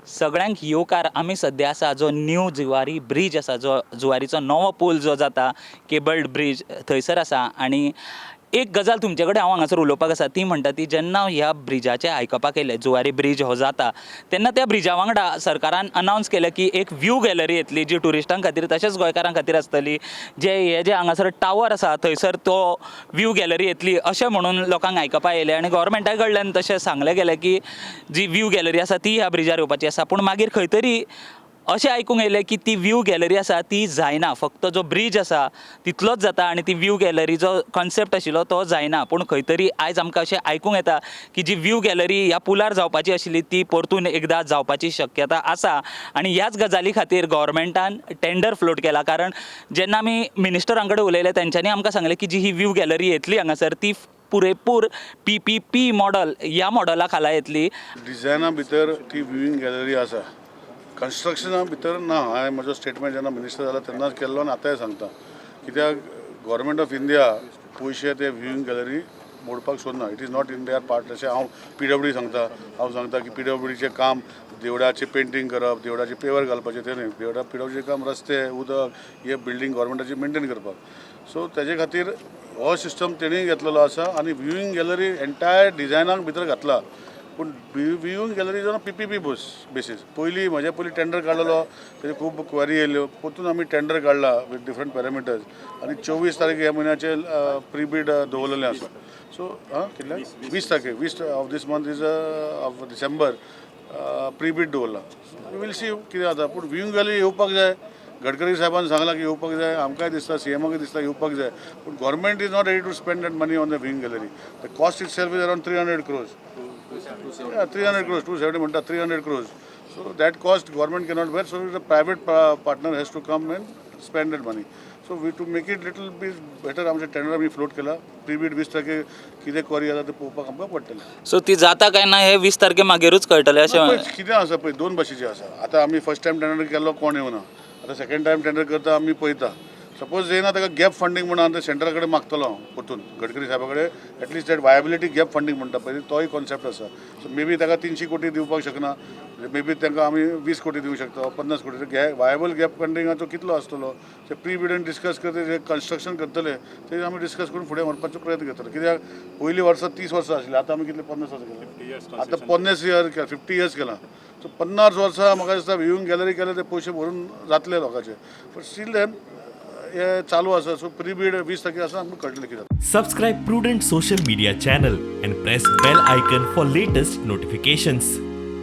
सगळ्यांक येवकार. आमी सद्या आसा जो न्यू जुवारी ब्रीज आसा, जो जुवारीचो नवो पूल जो जाता, केबल्ड ब्रीज, थंयसर आसा. आनी एक गजाल तुमचे कडेन हांव हांगासर उलोवपाक आसा, ती म्हणटा ती जेन्ना ह्या ब्रिजाचें आयकपाक येयलें, जुवारी ब्रीज हो जाता, तेन्ना त्या ब्रिजा वांगडा सरकारान अनावन्स केलें की एक व्यू गॅलरी येतली, जी ट्युरिस्टां खातीर तशेंच गोंयकारां खातीर आसतली. जे हे जे हांगासर टावर आसा, थंयसर तो व्यू गॅलरी येतली अशें म्हणून लोकांक आयकपाक येयलें आनी गोवोरमेंटा कडल्यान तशें सांगलें गेलें की जी व्यू गॅलरी आसा ती ह्या ब्रिजार येवपाची आसा. पूण मागीर खंय तरी अशें आयकूंक येयलें की ती व्यू गॅलरी आसा ती जायना, फक्त जो ब्रीज आसा तितलोच जाता आनी ती व्यू गॅलरीचो कॉन्सेप्ट आशिल्लो तो जायना. पूण खंय तरी आयज आमकां अशें आयकूंक येता की जी व्यू गॅलरी ह्या पुलार जावपाची आशिल्ली ती परतून एकदां जावपाची शक्यता आसा आनी ह्याच गजाली खातीर गोवोरमेंटान टेंडर फ्लोट केला. कारण जेन्ना आमी मिनिस्टरां कडेन उलयले, तेंच्यांनी आमकां सांगलें की जी ही व्यू गॅलरी येतली हांगासर ती पुरेपूर पीपीपी मॉडल ह्या मॉडला खाला येतली. डिझायना भितर ती व्ह्यूइंग गॅलरी आसा, कन्स्ट्रक्शना भितर ना. हांवें म्हजो स्टेटमेंट जेन्ना मिनिस्टर जाला तेन्नाच केल्लो आनी आतांय सांगता, कित्याक गव्हर्मेंट ऑफ इंडिया पयशे ते व्ह्यूइंग गॅलरी मोडपाक सोदना. It is not in their part. अशें हांव पीडब्ल्यूडी सांगता. हांव सांगता की पीडब्ल्यूडीचें काम देवळाचें पेंटींग करप, देवळाचें पेवर घालपाचें तें न्हय. देवळा पीडब्ल्यूडीचें काम रस्ते, उदक हे बिल्डींग गव्हर्मेंटाची मेंटेन करपाक. सो तेजे खातीर हो सिस्टम तेणी घेतलेलो आसा आनी व्ह्यूइंग गॅलरी एंटायर डिझायनाक भितर घातला. पूण व्ह्यूइंग गॅलरी जावन पीपीपी बस बेसीस. पयलीं म्हज्या पयलीं टेंडर काडलेलो, तेजे खूब क्वेरी येयल्यो. परतून आमी टेंडर काडला विथ डिफरंट पॅरामिटर्स आनी 24 तारखे ह्या म्हयन्याचे प्रिबीड दवरलेलें आसा. सो आं, कितल्या 20 तारखेक, 20 of this month is of December pre-bid दवरला. Will see कितें जाता. पूण व्ह्यूइंग गॅलरी येवपाक जाय. गडकरी साहेबान सांगलां की येवपाक जाय. आमकांय दिसता, सीएमाकय दिसता येवपाक जाय. पूण government is not ready to spend that money on the viewing gallery. The cost itself is around 300 crores, 300 crores, 270 म्हणटा, 300 crores. So that cost government cannot bear. So the private partner has to come and spend that money. So we to make it little bit better, आमचे tender आमी float केला. प्रिबीड 20 तारखे कितें query जाता तें पळोवपाक आमकां पडटलें. सो ती जाता काय ना हे 20 तारखे मागीरूच कळटलें अशें? पळय, कितें आसा पळय, दोन भाशेचें आसा. आतां आमी फर्स्ट टायम टेंडर केल्लो, कोण येवना. आतां सेकंड टायम टेंडर करता आमी, पळयता. सपोज येयना, ताका गॅप फंडींग म्हणून हांव सेंट्रा कडेन मागतलो हांव परतून, गडकरी साहेबा कडेन. At least that viability gap funding म्हणटा पळय, तोय कॉन्सेप्ट आसा. सो मे बी ताका 300 कोटी दिवपाक शकना, मे बी तांकां आमी 20 कोटी दिवंक शकता, 50 कोटी. वायबल गॅप फंडिंगाचो कितलो आसतलो ते प्री बिडीन डिस्कस करते. जे कन्स्ट्रक्शन करतले ते आमी डिस्कस करून फुडें व्हरपाचो प्रयत्न करतले. कित्याक पयलीं वर्सां 30 वर्सां आशिल्लीं, आतां आमी कितले, 50 वर्सां केलां. आतां 50 इयर, 50 इयर्स केलां. सो 50 वर्सां म्हाका दिसता व्ह्यूइंग गॅलरी केल्यार ते पयशे भरून जातले लोकांचे. बट स्टील then हे चालू आसा. सो प्री बीड 20 तारखेर आसा, आमकां कळटलें कितें जाता. Subscribe Prudent Social Media channel and press bell icon for latest notifications.